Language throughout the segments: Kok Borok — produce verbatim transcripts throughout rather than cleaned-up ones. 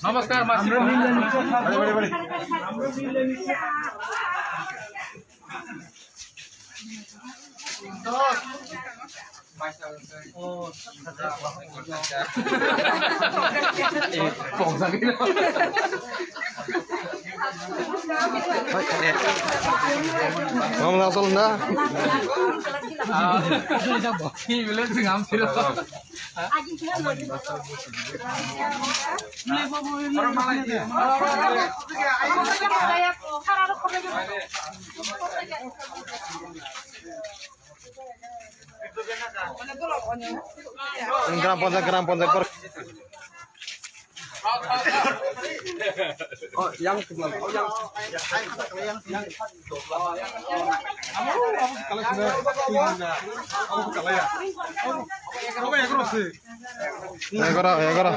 নমস্কার, মাসিমা। Mam nasıl da? Gram Panchayat, Gram Panchayat. Oh, yang, oh, yang. Yang. Egaro, egaro.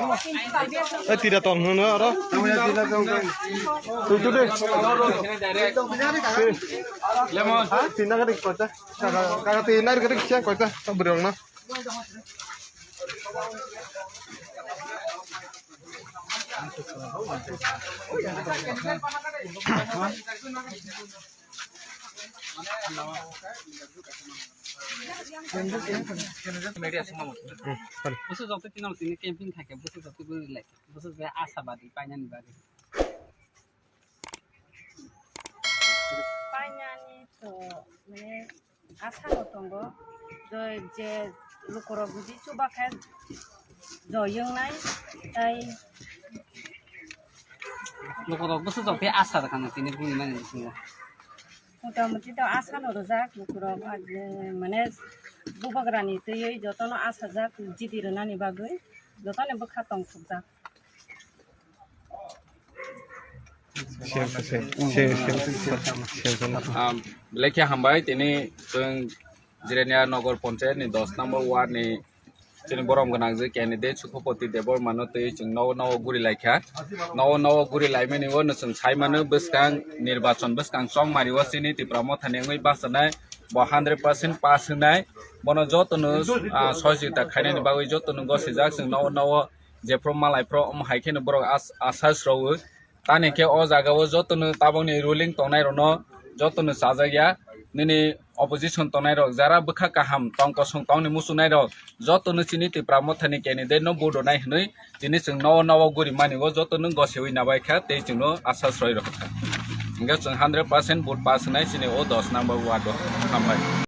Eh, tidak tong, no, aro. Tuh, tuh deh. Lemon. Tindak ada kota. Kaka, kaka tindak ada kota. Berang na. Media semua. Busu jokto tini, tini camping thake, busu jokto guri lai, busu je asabadi painani bagwi. Painani to, mane, asano tongo, je, je lukurok budi chuba khe joyongnai, tai lukurok busu jokto asa rwkha no tini buni mani bisingo. Motamuti to asano rwjak lukurok, mane, bubagrani twiwi jotono asajak jidi rwnani bagwi, jotoni bwkha tongthokjak. Belai khe hambai, tini chwng Jirania Nagar Panchayat ni dos number ward ni chini borom gwnang je candidate Sukhopoti Debbarma no twi chwng nogo nogo guri laikha. Nogo nogo guri laimani o no chwng sai mano bwskang nirbachon bwskang chongmari o chini Tipra Motha ni wngwi bachanai bo hundred percent pass wngnai. Bono joto no, ah, sohojogita khainani bagwi joto no gosijak chwng nogo nogo jephru malai phru omo hai kheno borok as-, asa srowo. Tani khe o jaga o joto no tabok ni ruling tongnai rok no joto no chajak ya. Nini opposition tongnai rok jara bwkha kaham tong kosong tong ni muchungnai rok joto no chini Tipra Motha ni candidate no vote rwnai hinwi tini chwng nogo nogo guri mani o joto no gosiwi nabai kha tei chwng no asa sroi rok kha. Hingke chwng hundred percent vote pass wngnai chini o dos number ward o. Hambai.